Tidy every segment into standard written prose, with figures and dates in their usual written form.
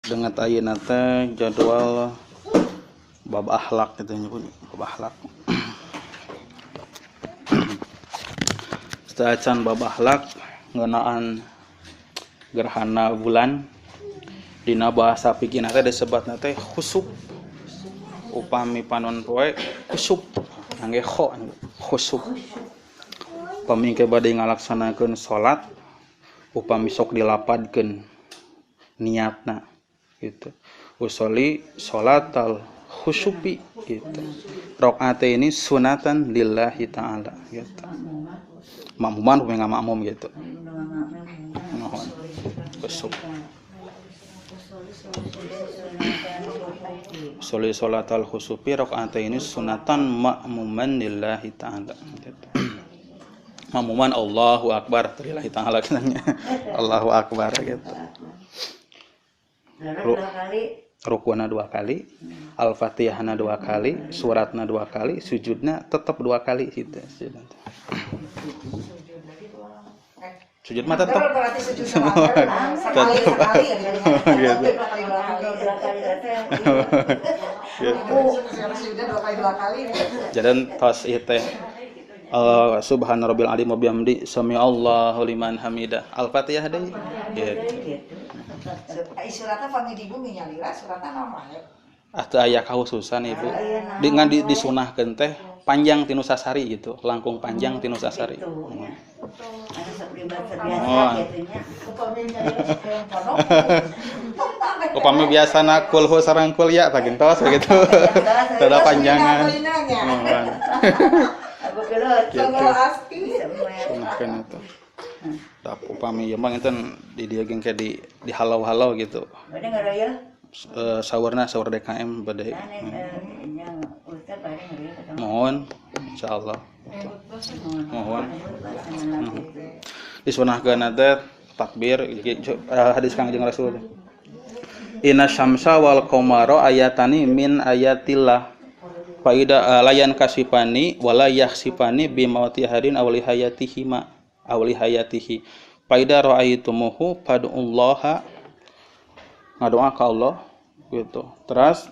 Dengan ayeuna teh jadwal bab akhlak gitu nya, bab akhlak. Sateuacan bab akhlak ngeunaan gerhana bulan dina bahasa fikihna teh disebatna teh khusuf. Upami panon poe khusuf ngangge kho khusuf. Upami ke bade ngalaksanakeun salat upami sok dilapadkeun niatna gitu. Usolli salatal khusufi gitu. Rakaat ini sunatan lillahi ta'ala gitu. Makmuman upami ngamakmum gitu. Nuhun. Khusuf. Usolli salatal khusufi rakaat ini sunatan makmuman lillahi ta'ala gitu. Makmuman Allahu akbar lillahi ta'ala katanya. Allahu akbar gitu. Rukuna 2 kali, Al-Fatihahna 2 kali, suratna 2 kali, sujudna tetap 2 kali gitu. Sujud mah tetap. Tetap gitu. Jadi tos ieu teh subhana rabbil azim wa bihamdi sami'allahu liman hamidah. Al-Fatihah deui gitu. Suratna pami di bumi nyalira suratna naon wae? Ah teu aya kahususan ibu. Dengan disunahkeun teh panjang tinu sasari gitu, langkung panjang tinu sasari. Oh. Upami biasana kulhu sareng kulya tah gentos gitu. Teu panjangan. Gitu. Sunahkeun eta. Tap upami ieu mah enten di dieu ge engke di halau-halau gitu. Bade ngaroyeuh? Saurna saur DKM bade. Mohon insyaallah. Mohon. Disunahkeun teh takbir hadis Kangjeng Rasul. Inna syamsa wal qamara ayatani min ayatillah. Faida layan kasifani wala yakhsifani bi mauti hadin aw li hayatihima aw li hayatihi. Faida ra'aitumuhu fad'ullaha, ngadoa ka Allah gitu. Terus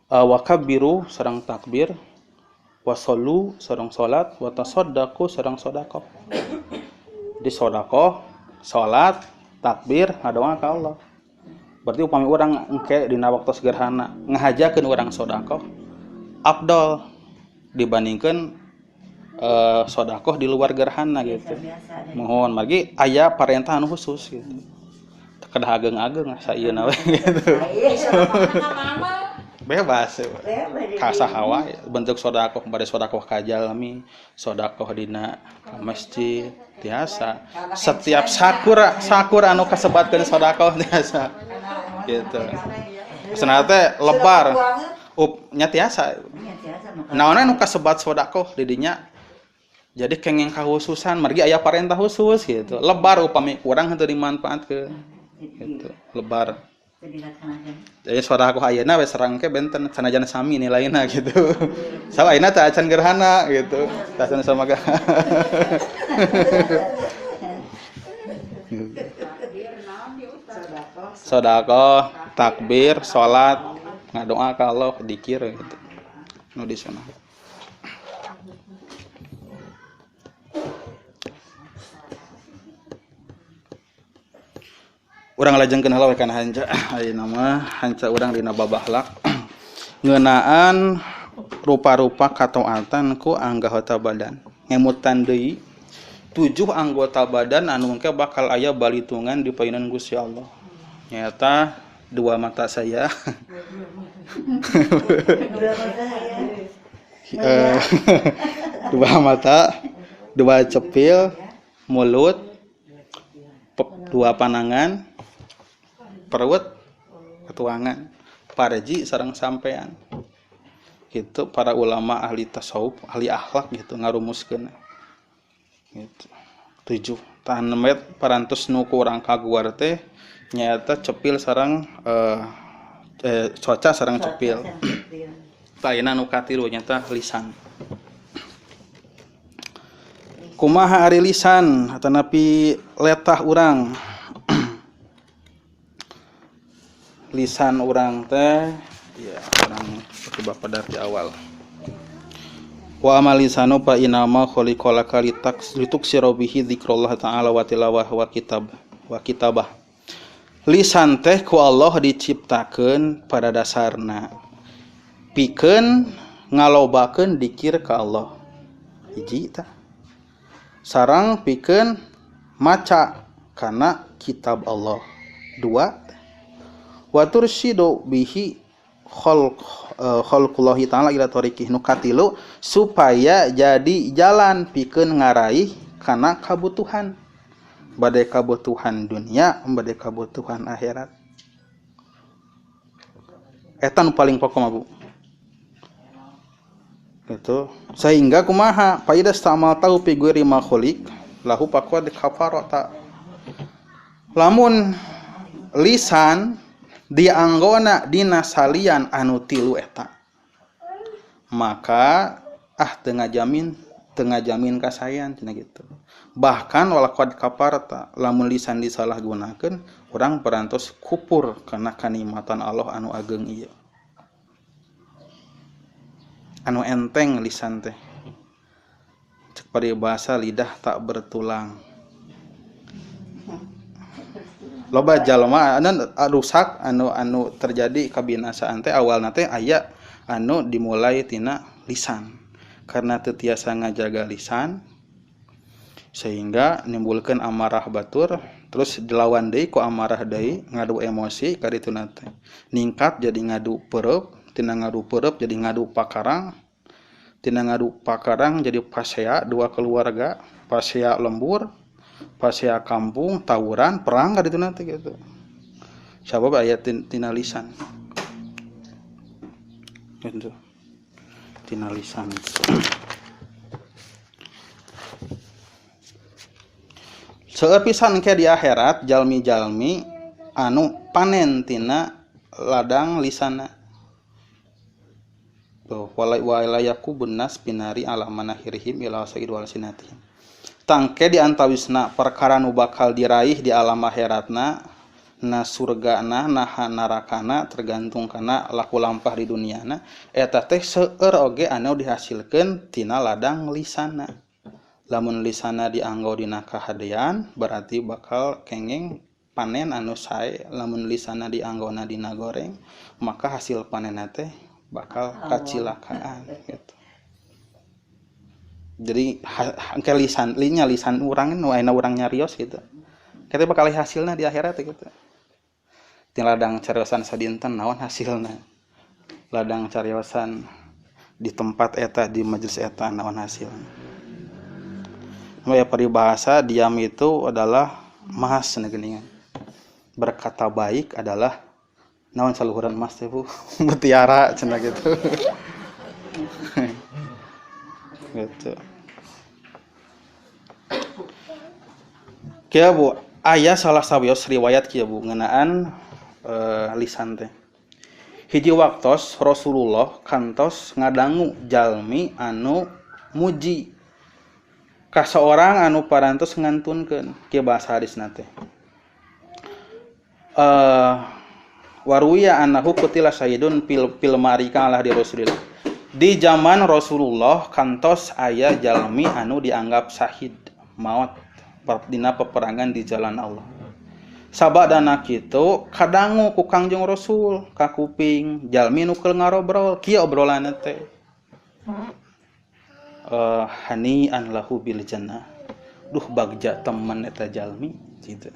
wa kabbiru sareng takbir, wa shollu sareng salat, wa tasaddaqu sareng sedekah. Di sedekah, salat, takbir, ngadoa ka Allah. Berarti upami urang engke dina waktu gerhana ngahajakeun urang sedekah afdol dibandingkeun sedekah di luar gerhana gitu. Mohon margi aya parentah anu khusus gitu. Kedah ageng-ageng saieuna we gitu. Bebas ka saha wae bentuk sedekah bade sedekah ka jalmi, sedekah dina masjid tiasa. Setiap sakur anu kasebatkeun sedekah tiasa. Gitu. Maksudna teh lebar. Up nya tiasa. Naonna nu kasebat sedekah di dinya jadi kenging kahususan margi aya parentah khusus gitu. Lebar upami kurang henteu dimanfaatkeun. Gitu, lebar. Jadi sedekah ayeuna we sareng ke benten sanajan sami nilaina gitu. Sabab ayeuna teh acan gerhana gitu. Teh acan sama ge. Sedekah, takbir, salat, ngadoa ka Allah, dikir gitu. Nu disunah. Urang lajengkeun heula we kana hanca. Ayeuna mah hanca urang dina bab akhlak. Ngeunaan rupa-rupa kataatan ku anggota badan. Ngemutan deui 7 anggota badan anu engke bakal aya balitungan di payunan Gusti Allah. Nyata 2 mata saya. 2 mata, 2 cepil, mulut, 2 panangan, perut, ketuangan, parji sareng sampean. Gitu para ulama ahli tasawuf, ahli akhlak gitu ngarumuskeun. Gitu. 7 tanemet parantos nu ku urang kaguar teh nyaeta cepil sareng soca sareng cepil. Tah nu katilu nyaeta lisan. Kumaha ari lisan atanapi letah urang? Lisan urang teh ya urang coba pada di awal. Wa amal lisanu fa inama khuliqa laka lituksira bihi dzikrullah ta'ala wa tilawah wa kitab wa kitabah. Lisan teh ku Allah diciptakeun pada dasarna pikeun ngalobakeun dikir ka Allah. Hiji tah. Sareng pikeun maca kana kitab Allah. Dua. Wa tursyidu bihi khalqullahi ta'ala ila tariqih. Nu katilu supaya jadi jalan pikeun ngaraih kana kabutuhan. Badai kabutuhan dunia, badai kabutuhan akhirat. Eta nu paling pokok mah Bu. Gitu. Sehingga kumaha faida stamal tahu fi ghairi ma khuliq lahu faqad kafarata. Lamun lisan dianggona dina salian anu tilu eta, maka teu ngajamin kasayan cenah gitu. Bahkan walaqad kafarta, lamun lisan disalahgunakeun urang parantos kupur kana kanikmatan Allah anu ageng ieu. Anu enteng lisan teh. Cek paribasa lidah tak bertulang. Loba jalma anu rusak anu terjadi kabinasaan teh awalna teh aya anu dimulai tina lisan. Karena teu tiasa ngajaga lisan sehingga nimbulkeun amarah batur, terus dilawan deui ku amarah deui, ngadu emosi ka dituna teh. Ningkat jadi ngadu peureub, tina ngadu peureub jadi ngadu pakarang, tina ngadu pakarang jadi pasea dua keluarga, pasea lembur, pasea kampung, tawuran, perang ka dituna teh gitu. Sabab aya tina lisan. Gitu. Tina lisan. Seueur pisan ke di akhirat jalmi-jalmi anu panen tina ladang lisana. Tuh walayaku benas pinari ala manahirihim ila said wal sinatihim. Tangke di antawisna perkara nu bakal diraih di alam akhiratna, na surgana, na narakana tergantung kana laku lampah di duniana, eta teh seueur oge anu dihasilkeun tina ladang lisana. Lamun lisana dianggo dina kahadean berarti bakal kenging panen anu sae, lamun lisana dianggona dina goreng maka hasil panenna teh bakal kacilakaan gitu. Jadi engke lisan linya lisan urang nu ayeuna urang nyarios gitu. Kita bakal hasilna di akhirat gitu. Ti ladang cariosan sadinten naon hasilna? Ladang cariosan di tempat eta di majelis eta naon hasilna? Ya peribahasa diam itu adalah emas geuningan. Berkata baik adalah naon saluhuran emas teh Bu, mutiara cenah gitu. Gitu. Kieu Bu, aya salah sawios riwayat kieu Bu ngeunaan lisan teh. Hiji waktos Rasulullah kantos ngadangu jalmi anu muji ka seorang anu parantos ngantunkeun kieu bahasa hadisna teh. Waruya annahu qutila sayyidun fil marika ala di Rasulillah. Di zaman Rasulullah kantos aya jalmi anu dianggap syahid maot dina peperangan di jalan Allah. Sabadana kitu kadangu ku Kangjeng Rasul ka kuping jalmi nu keur ngarobrol kieu obrolanna teh. Hani'an lahu bil jannah. Duh bagja teman eta jalmi gitu.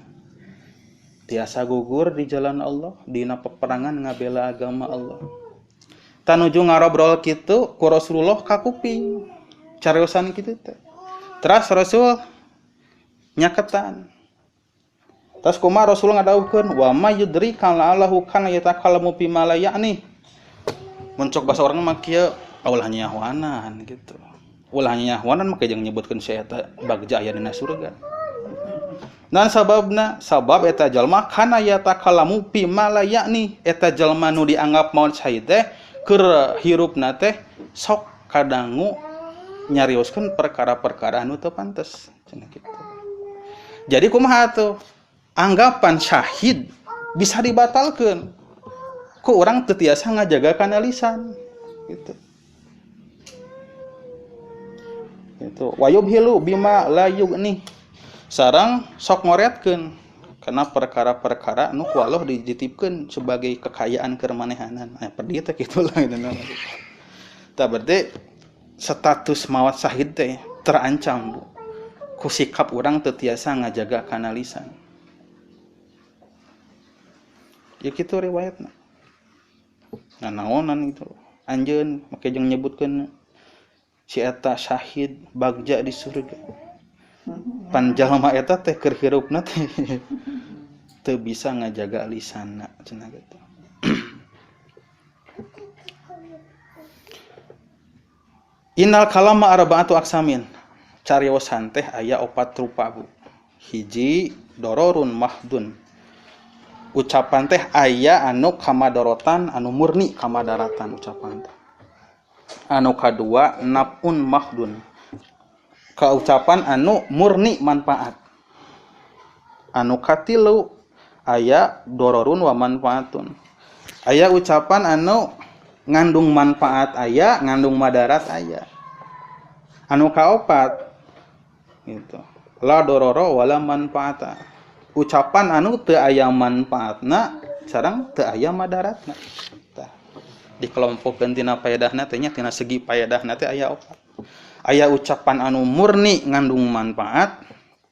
Tiasa gugur di jalan Allah dina peperangan ngabela agama Allah. Tanuju ngarobrol kitu ku Rasulullah ka kuping. Cariosan kitu teh. Teras Rasul nyaketan. Terus kumaha Rasul ngadawuhkeun wa may yudrika la'allahu kana yatakallamu fi ma la ya'ni. Mun cok bahasa urang mah kieu ulah nyahoanan gitu. Ulah nyahoanan mah jeung nyebutkeun si eta bagja aya dina surga. Dan sababna sabab eta jalma kana yatakallamu fi ma la ya'ni, eta jalma nu dianggap maot syahid teh keur hirupna teh sok kadangu nyarioskeun perkara-perkara anu teu pantes cenah kitu. Jadi kumaha tuh? Anggapan syahid bisa dibatalkan. Ku urang teu tiasa ngajaga kana lisan gitu. Gitu. Wayubhilu bima la yugni. Sareng sok ngoretkeun karena perkara-perkara nu ku Allah dititipkeun sebagai kekayaan keur manehanan. Perdi teh kitu lah gitu. Tah berarti status maut syahid teh terancam Bu. Ku sikap urang teu tiasa ngajaga kana lisan. Ya kitu riwayatna. Nah naonan gitu. Anjeun make jeung nyebutkeun si eta syahid bagja di surga. Pan jalma eta teh keur hirupna teh teu bisa ngajaga lisanna cenah kitu. Innal kalama arba'atu aqsamin. Cariosan teh aya opat rupa Bu. Hiji dororun mahdun. Ucapan teh aya anu kamadorotan, anu murni kamadaratan ucapan teh. Anu kadua naf'un mahdun. Kaucapan anu murni manfaat. Anu katilu aya dororun wa manfaatun. Aya ucapan anu ngandung manfaat aya, ngandung madarat aya. Anu kaopat gitu. La dororo wala manfaata. Ucapan anu teu aya manfaatna sareng teu aya madaratna. Tah dikelompokeun tina paedahna teh nya tina segi paedahna teh aya opat. Aya ucapan anu murni ngandung manfaat,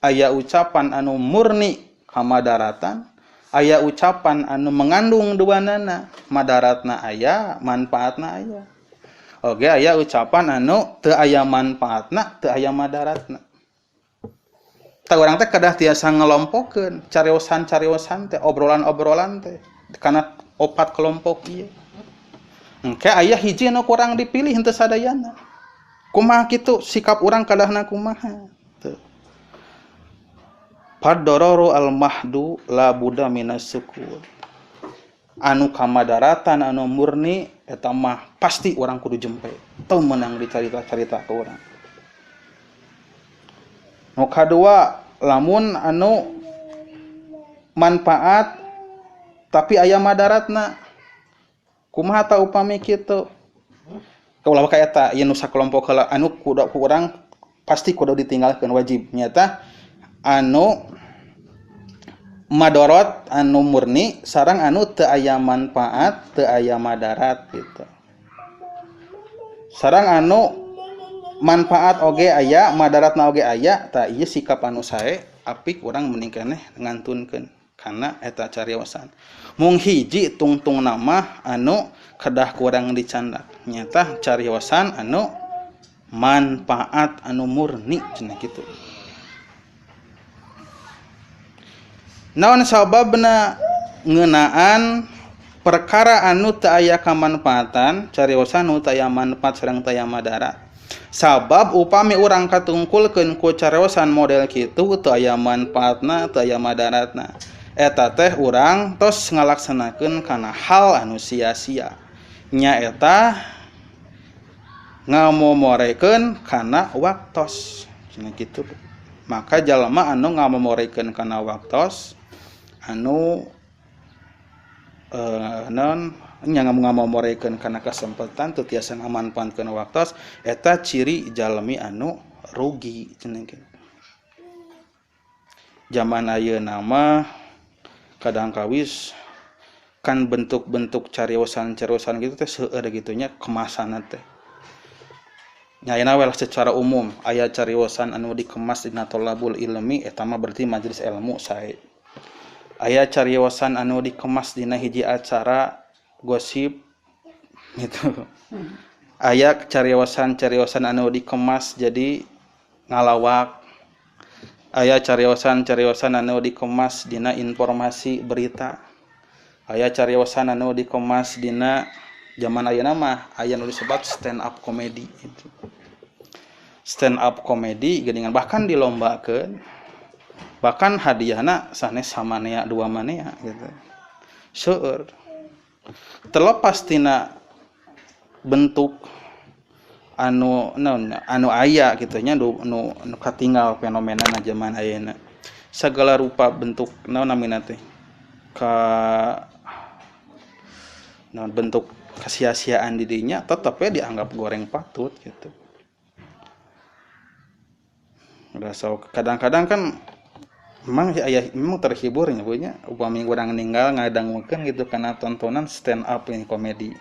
aya ucapan anu murni kamadaratan, aya ucapan anu mengandung duanana, madaratna aya, manfaatna aya. Oge aya ucapan anu teu aya manfaatna, teu aya madaratna. Tah urang teh kedah tiasa ngelompokeun cariosan-cariosan teh, obrolan-obrolan teh kana opat kelompok ieu. Engke aya hiji anu kurang dipilih henteu sadayana. Kumaha kitu sikap urang kadahna kumaha? Teu. Padororu al-mahdu la buddha minas sukut. Anu kamadaratan anu murni eta mah pasti urang kudu jempe. Teu meunang dicarita-carita ka urang. Nu kadua lamun anu manfaat tapi aya madaratna. Kumaha ta upami kitu? Kaulah ka eta ieu nu sakelompok heula anu kudu ku urang pasti kudu ditinggalkeun wajib nyata anu madorot anu murni sareng anu teu aya manfaat teu aya madarat gitu. Sareng anu manfaat oge aya madaratna oge aya tah ieu sikap anu sae apik urang mending keneh ngantunkeun kana eta cariosan. Mung hiji tungtungna mah anu kedah kurang dicandak nyata cariosan anu manfaat anu murni cenah kitu. Naon sababna ngeunaan perkara anu teu aya kamanfaatan cariosan nu teu aya manfaat sareng teu aya madarat. Sabab upami urang katungkulkeun ku cariosan model kitu teu aya manfaatna teu aya madaratna. Eta teh urang tos ngalaksanakeun kana hal anu sia-sia. Nyaeta ngamomorekeun kana waktos cenah kitu. Maka jalma anu ngamomorekeun kana waktos anu non nya ngamomorekeun kana kesempatan teu tiasa ngamanfaatkeun waktos eta ciri jalmi anu rugi cenah kitu. Zaman ayeuna mah kadang kawis kan bentuk-bentuk cariosan-cariosan gitu teh seueur gitu nya kemasanna teh. Nya ayeuna we secara umum aya cariosan anu dikemas dina tolabul ilmi eta mah berarti majelis ilmu sae. Aya cariosan anu dikemas dina hiji acara gosip gitu. Aya cariosan-cariosan anu dikemas jadi ngalawak. Aya cariosan-cariosan anu dikemas dina informasi berita. Aya cariosan anu dikemas dina zaman ayeuna mah aya nu disebut stand up comedy itu. Stand up comedy geuningan bahkan dilombakeun. Bahkan hadiahna sanes samanea dua manea gitu. Seueur. Terlepas tina bentuk anu naon anu aya kitu nya nu nu katinggal fenomena na zaman ayeuna. Segala rupa bentuk naon namina teh ka Nah, bentuk kesia-siaan didinya tetep we dianggap goreng patut gitu. Udah so kadang-kadang kan memang aya memang terhibur nya bu nya upami urang ninggal ngadangukeun gitu kana tontonan stand up ini komedi.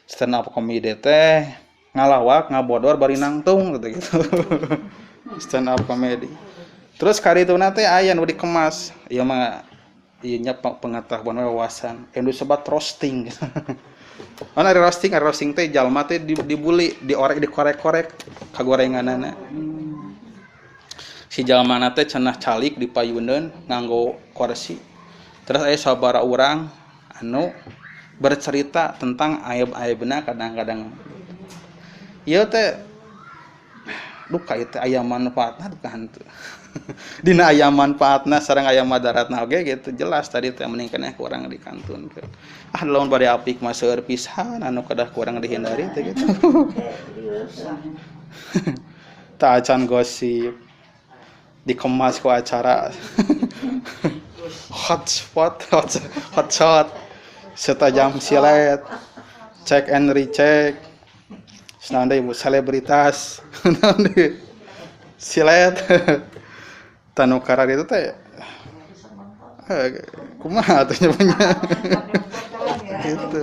Stand up komedi teh ngalawak ngabodor bari nangtung gitu gitu. Stand up komedi. Terus karituna teh aya nu dikemas ieu mah ieu nya pengetahuan wawasan anu disebut roasting gitu. Ana roasting teh jalma teh dibuli, diorek, dikorek-korek kagorenganana. Si jalmana teh cenah calik di payuneun nganggo kursi. Terus aya sabaraha urang anu bercerita tentang aib-aibna kadang-kadang. Ieu teh duka ieu teh aya manfaatna duka henteu. Dina aya manfaatna sareng aya madaratna oge gitu jelas tadi teh mending keneh kurang dikantunkeun. Ah lamun bade apik mah seueur pisan anu kedah kurang dihindari teh gitu. Ta acan gosip dikemas ku acara hotspot hotshot setajam silet cek and recheck senang deui ibu selebritas silet tanu karar itu teh kumaha atuh nya gitu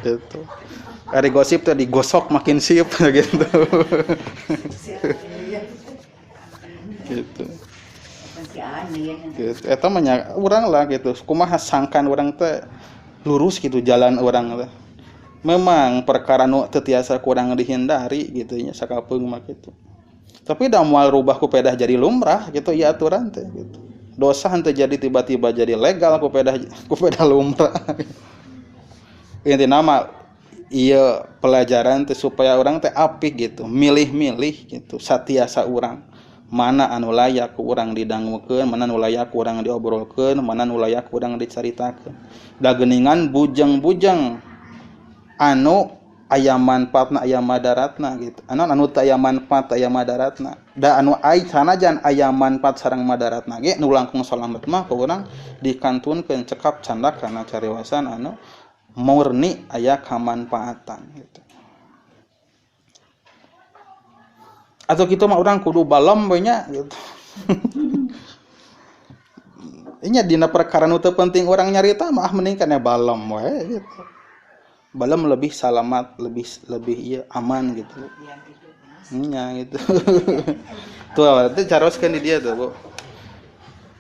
gitu. Ari gosip teh digosok makin sip gitu. Gitu. Gitu. Eta mah nya urang lah gitu. Kumaha sangkan urang teh lurus gitu jalan urang teh. Memang perkara nu teu tiasa kurang dihindari gitu nya sakapeung mah gitu. Tapi da moal rubah ku pedah jadi lumrah gitu ieu aturan teh gitu. Dosa henteu jadi tiba-tiba jadi legal ku pedah lumrah. Intina mah ieu pelajaran teh supaya urang teh apik gitu, milih-milih gitu, satiasa urang mana anu layak ku urang didangukeun, mana anu layak ku urang diobrolkeun, mana anu layak ku urang dicaritakeun. Da geuningan bujeng-bujeng anu aya manfaatna aya madaratna gitu. Anu teu aya manfaat aya madaratna. Da anu ai sanajan aya manfaat sareng madaratna ge nu langkung salamet mah ku urang dikantunkeun cekap candak kana cariwasan anu murni aya kamanfaatan gitu. Atau kitu mah urang kudu balem we nya gitu. Inya dina perkara nu teu penting urang nyarita mah mending kana balem we gitu. Balem lebih salamat, lebih ieu aman gitu. Nya gitu. Tuh teh caroskeun di dieu tuh, Bu.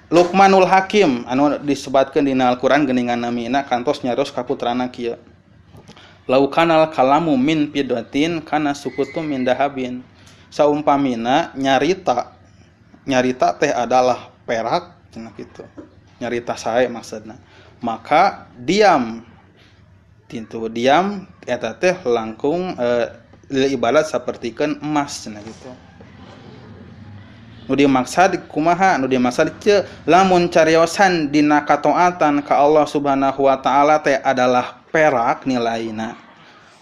Luqmanul Hakim anu disebatkeun dina Al-Qur'an geuningan namina kantos nyaros ka putrana kieu. Laukanal kalamu min pidatin kana sukutu min dahabin. Saumpamina nyarita teh adalah perak cenah kitu. Nyarita sae maksudna. Maka diam tintu diam eta teh langkung ibarat sapertikeun emas cenah kitu. Nu dimaksad kumaha nu dimaksad ce lamun cariosan dina kataatan ka Allah Subhanahu wa taala teh adalah perak nilaina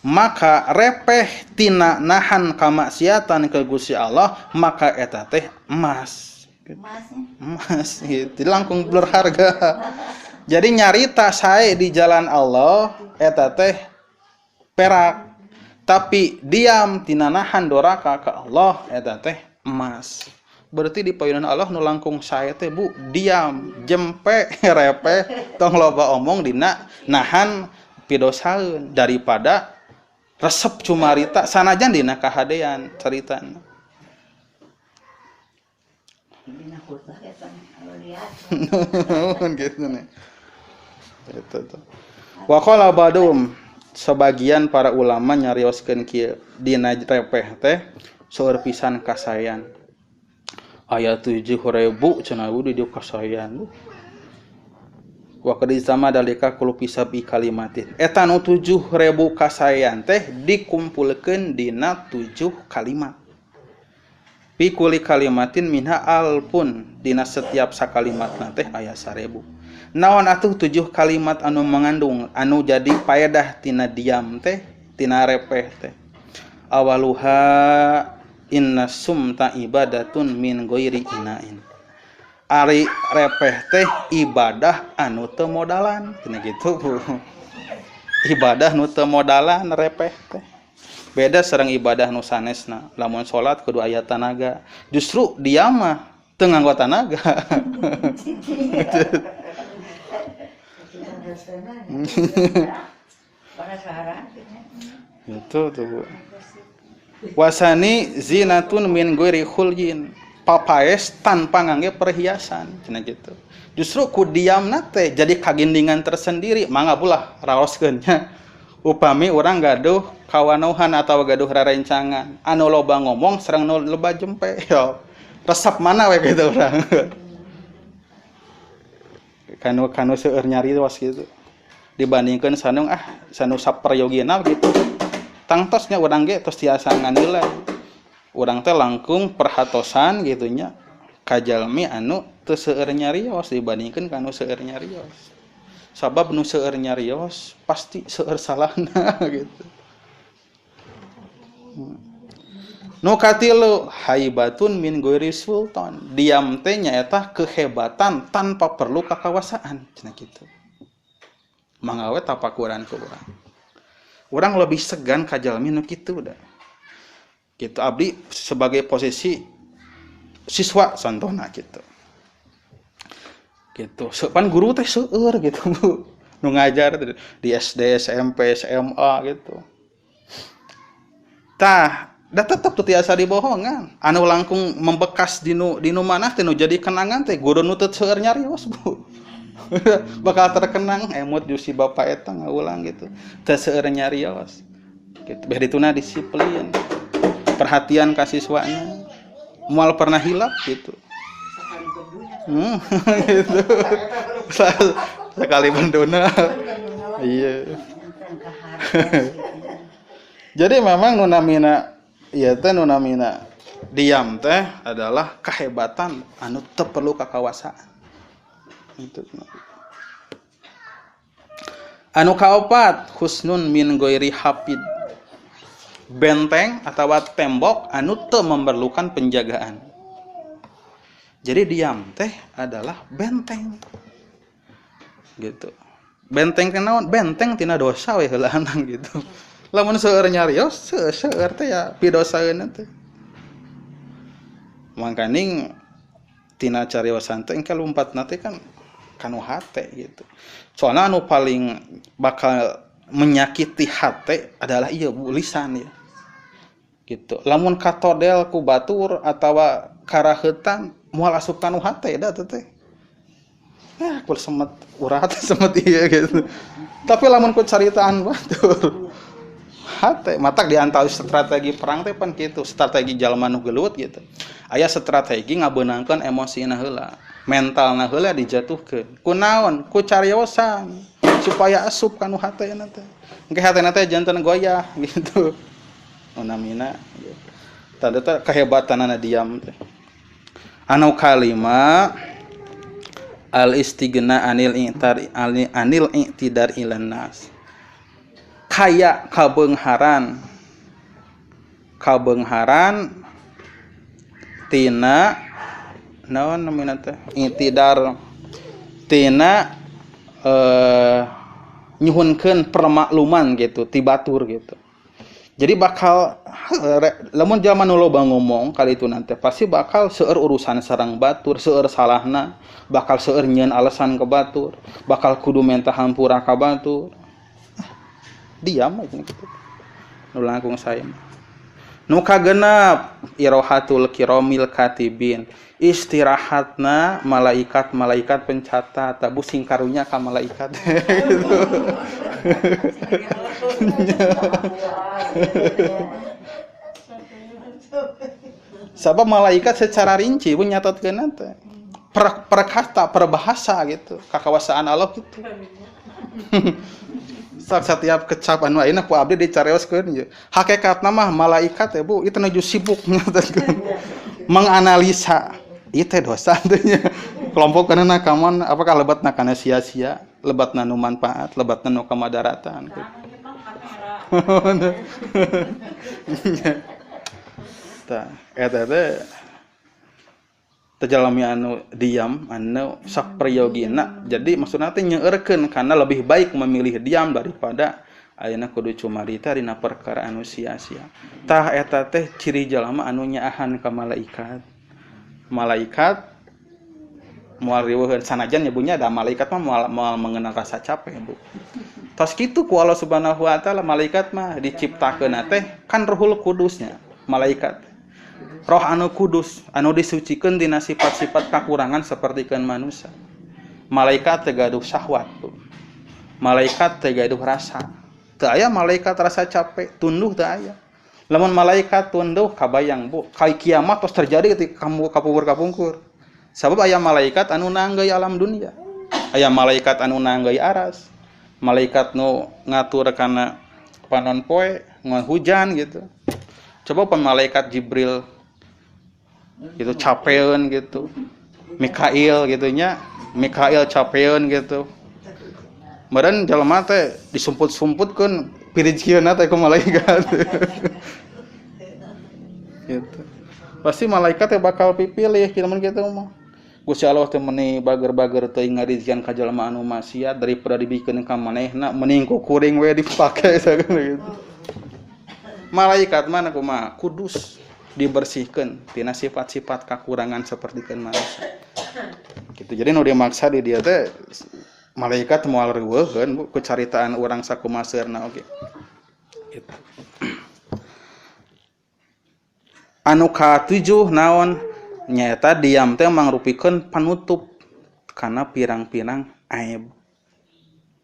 maka repeh tina nahan kamaksiatan ke Gusti Allah maka eta teh emas emas gitu langkung berharga. Jadi nyarita sae di jalan Allah eta teh perak tapi diam tina nahan doraka ka Allah eta teh emas. Berarti di payunan Allah nu langkung sae teh Bu diam jempe repeh tong loba omong dina nahan pidosaeun daripada resep cumarita sanajan dina kahadean caritana. Dina khutbah eta gitu nih. Itu tuh. Wa qala badum sebagian para ulama nyarioskeun kieu dina repeh teh seueur pisan kasayan. Aya 7.000 cenah di dieu kasayan. Wa qad izama dalika kullu pisabi kalimatin. Eta nu 7.000 kasayan teh dikumpulkeun dina 7 kalimat. Fi kulli kalimatin minha alfun dina setiap sakalimatna teh aya 1.000. Naon atuh 7 kalimat anu mengandung anu jadi paedah tina diam teh tina repeh teh. Awaluha inna sumta ibadatun min ghairi inain. Ari repeh teh ibadah anu teu modalan cenah gitu Bu. Ibadah nu teu modalan repeh teh. Beda sareng ibadah nu sanesna. Lamun salat kudu aya tanaga. Justru dia mah teu nganggo tanaga. Itu tuh Bu. Wasani zinatun min ghairi khuljin. Papaes tanpa ngangge perhiasan cenah gitu. Justru ku diamna teh jadi kagindingan tersendiri, mangga bulah raoskeun nya. Upami urang gaduh kawanohan atawa gaduh rarencangan, anu loba ngomong sareng nu loba jempe, yo. Resep mana we gitu urang. Kanu kanu seueur nyarios gitu. Dibandingkeun sanung sanu saperyogina gitu. Tangtosnya urang ge tos tiasa nganilai. Urang teh langkung perhatosan gitu nya ka jalmi anu teu seueur nyarios dibandingkeun ka nu seueur nyarios. Sabab nu seueur nyarios pasti seueur salahna gitu. Nu katilu haibatun min ghairi sultan. Diam teh nyaeta kehebatan tanpa perlu kakawasaan cenah kitu. Mangga we tapakuran ku urang. Urang lebih segan ka jalmi nu kitu da. Gitu abdi sebagai posisi siswa contohna gitu. Gitu. Pan guru teh seueur gitu Bu. Nu ngajar di SD, SMP, SMA gitu. Tah, da tetep teu tiasa dibohongan. Anu langkung membekas dinu manah teh nu jadi kenangan teh guru nu teu seueur nyarios Bu. Bakal terkenang emut jeung si bapak eta ngaulang gitu. Teu seueur nyarios. Gitu. Beh dituna disiplin. Perhatian ka siswana. Moal pernah hilap gitu. Gitu. Sekali benduna. Iya. Jadi memang nu namina ieu teh nu namina diam teh adalah kehebatan anu teu perlu kakawasaan. Itu. Anu kaopat husnun min ghairi hafid. Benteng atau tembok anu teu memerlukan penjagaan. Jadi diam teh adalah benteng. Gitu. Benteng teh naon? Benteng tina dosa we heulaan gitu. Lamun seueur nyarios, seueur teh ya pidosaeun teh. Mangkaning tina cariosan teh engke lumpatna teh kan kanu hate gitu. Soalna anu paling bakal menyakiti hate adalah iya Bu lisan ya. Gitu. Lamun katodel ku batur atawa karaheutan moal asup kanu hate da teh. Ah, ku semet urat semet ieu gitu. Tapi lamun ku caritaan batur hate matak diantawi strategi perang teh pan kitu, strategi jalma nu gelut gitu. Aya strategi ngabeunangkeun emosina heula, mentalna heula dijatuhkeun. Ku naon? Ku cariosan supaya asup kanu hatena teh. Engke hatena teh janten goyah gitu. Namina gitu. Tanda teh kehebatanana diam teh. Anu kalima al istighna anil i'tar anil i'tidar ilan nas. Kaya kabeungharan. Kabeungharan tina naon namina teh? I'tidar tina nyuhunkeun permakluman gitu ti batur gitu. Jadi bakal lamun jalma nu loba ngomong kali itu nanti pasti bakal seueur urusan sareng batur, seueur salahna, bakal seueur nyieun alasan ke batur, bakal kudu menta hampura ka batur. Diam aja gitu. Nu langkung saya. Nu kagenep irohatul kiromil katibin. Istirahatna malaikat-malaikat pencatat, tabu sing karunya ka malaikat. Gitu. Sabab malaikat secara rinci pun nyatatkeun teh. Per kata, per bahasa gitu, kakawasaan Allah gitu. Setiap kecap anu ayeuna ku abdi dicarioskeun ye. Hakikatna mah malaikat teh Bu, itu nuju sibuk nyatatkeun. Menganalisa ieu teh dosa teh nya. Kelompok kana kamon apakah lebatna kana sia-sia, lebatna nu manfaat, lebatna nu kamadaratan gitu. Tah, eta teh Teu jalmi anu diam anu saprayogina. Jadi maksudna teh nyeurkeun kana lebih baik memilih diam daripada ayeuna kudu cumarita dina perkara anu sia-sia. Tah eta teh ciri jalma anu nyaahan ka malaikat. Malaikat moal riweuheun sanajan nyebunya da malaikat mah moal mengenal rasa capek, Bu. Tos kitu ku Allah Subhanahu wa taala malaikat mah diciptakeun teh kan Ruhul Kudusnya malaikat. Roh anu kudus anu disucikeun dina sifat-sifat kakurangan sapertikeun manusia. Malaikat teh gaduh syahwat, Bu. Malaikat teh gaduh rasa. Teu aya malaikat rasa capek, tunduh teu aya. Lamun malaikat tunduh kabayang, Bu, kai kiamat tos terjadi ketika kamu kapungkur-kapungkur. Sabab aya malaikat anu nanggeui alam dunia. Aya malaikat anu nanggeui aras. Malaikat nu ngatur kana panon poe, ngan hujan gitu. Coba pan malaikat Jibril gitu capeun gitu. Mikail gitu nya, Mikail capeun gitu. Meureun jelema teh disumput-sumputkeun pirijieuna teh ku malaikat. Gitu. Pasti malaikat teh bakal pipilih kitu mun kitu mah. Gusti Allah teh meuni bager-bager teuing ngarizkian ka jelema anu maksiat daripada dibikeun ka manehna mending ku kuring we dipake gitu. Malaikat mana kumaha kudus dibersihkeun tina sifat-sifat kakurangan sapertikeun manusia. Gitu. Jadi nu dimaksa di dieu teh malaikat moal riweuheun Bu ku caritaan urang sakumaha seurna oge. Gitu. Anu katujuh naon nyaeta diam teh mangrupikeun panutup kana pirang-pirang aib,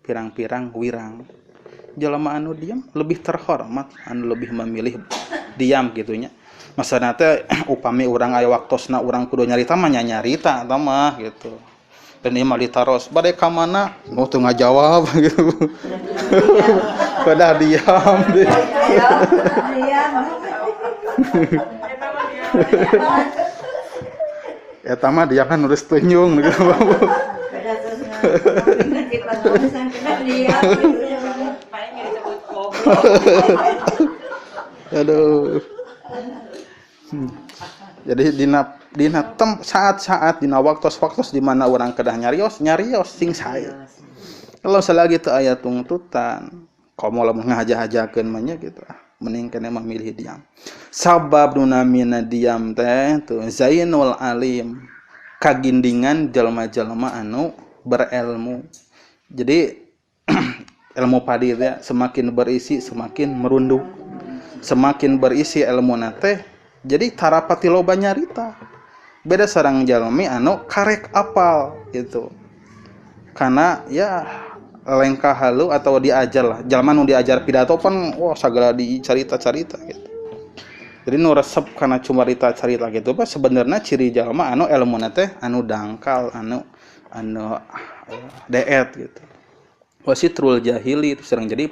pirang-pirang wirang. Jelema anu diam lebih terhormat, anu lebih memilih diam gitu nya. Maksudna teh upami urang aya waktosna urang kudu nyarita mah nya nyarita eta mah gitu. Dan ieu mah ditaros bade ka mana? Nu teu ngajawab gitu. Pada diam deh. Eta mah dia kan nulis tunjung gitu. Aduh. Jadi dina saat-saat dina waktos-waktos di mana orang kedah nyarios, nyarios sing sae. Kalau selagi teu aya tungtutan, komo lamun ngahaja-hajakeun mah nya gitu ah. Mending kene mah milih diam. Sabab nu namina diam teh tuh Zainul Alim, kagindingan jelema-jelema anu berilmu. Jadi ilmu padi teh semakin berisi semakin merunduk. Semakin berisi ilmu teh jadi tarapati loba nyarita. Beda sareng jalmi anu karek apal gitu. Karena ya lengkah halu atau diajar lah. Jalma nu diajar pidato pan wah sagala dicarita-carita gitu. Jadi nu resep karena cumarita-carita gitu pak sebenarnya ciri jalma anu ilmu teh anu dangkal anu anu deet gitu. Wasitrul jahili itu sering jadi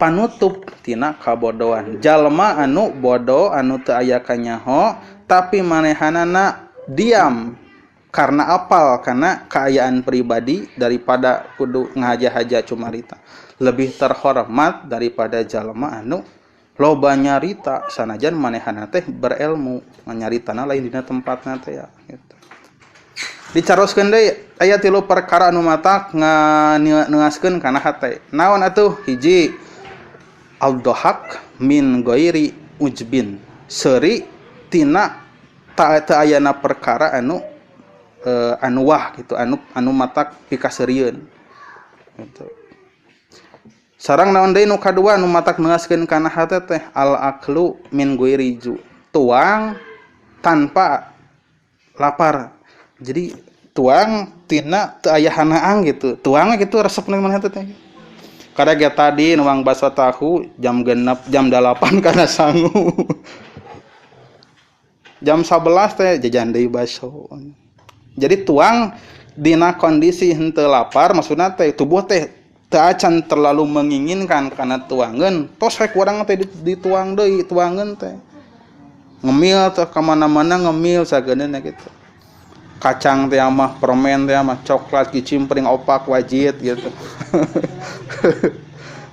panutup tina kabodohan. Jalma anu bodoh anu teu aya kanyaho tapi manehanana diam karena apal karena keayaan pribadi daripada kudu ngahaja-haja cumarita. Lebih terhormat daripada jalma anu loba nyarita sanajan manehana teh berilmu nyaritana lain dina tempatna teh ya gitu. Dicaroskeun deui aya tilu perkara anu matak ngeungaskeun kana hate. Naon atuh? Hiji, al-dhahak min ghairi ujbin. Seuri tina teu ayana perkara anu anu wah gitu, anu matak pikaseurieun gitu. Sareng naon deui nu kadua anu matak neungaskeun kana hate teh al-aklu min ghairi ju. Tuang tanpa lapar. Jadi tuang tina teu aya hanaang gitu. Tuangna gitu resep maneh teh. Kada ge tadi nuang bakso tahu jam 6 jam 8 kana sangu. Jam 11 teh jajan deui bakso. Jadi tuang dina kondisi henteu lapar maksudna teh tubuh teh teu acan terlalu menginginkan kana tuangeun tos rek urang teh dituang deui tuangeun teh. Ngemil teh ka mana-mana ngemil sageunana gitu. Kacang teh mah permen teh mah coklat kicimpring opak wajit gitu.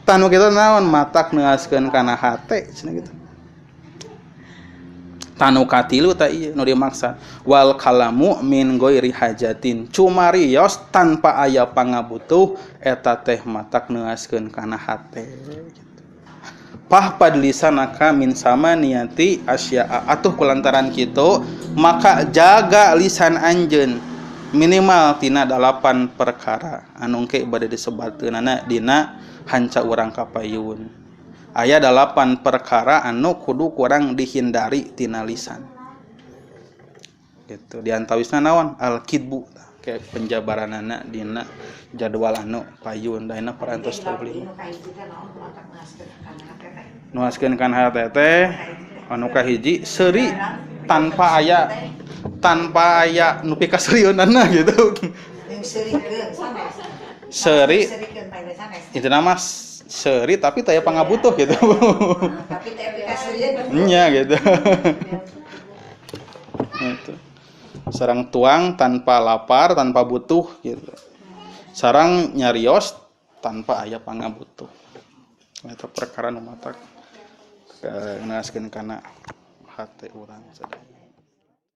Tanu kitu naon matak neaskeun kana hate cenah gitu. Tanu katilu ta ieu nu dimaksa wal kalamu min ghairi hajatin, cumarios tanpa aya pangabutuh eta teh matak neuaskeun kana hate gitu. Pahpad lisanaka min samaniyati asya'a, atuh kulantaran kitu maka jaga lisan anjeun minimal tina 8 perkara anu engke bade disebatkeunana dina hanca urang kapayun. Aya 8 perkara anu kudu kurang dihindari tina lisan. Gitu. Di antawisna naon? Al-kidbu. Kayak penjabaranana dina jadwal anu payun daina parantos 25. Nuaskeun kana hate teh anu kahiji seuri tanpa aya nu pikaseurieunana gitu. Seuri itu nama seuri tapi taya pangabutuh gitu. Tapi teh pikaseurieun. Nya gitu. Gitu. Sarang tuang tanpa lapar, tanpa butuh gitu. Sarang nyarios tanpa aya pangabutuh. Eta perkara nu matak ngaskeun kana hate urang sadaya.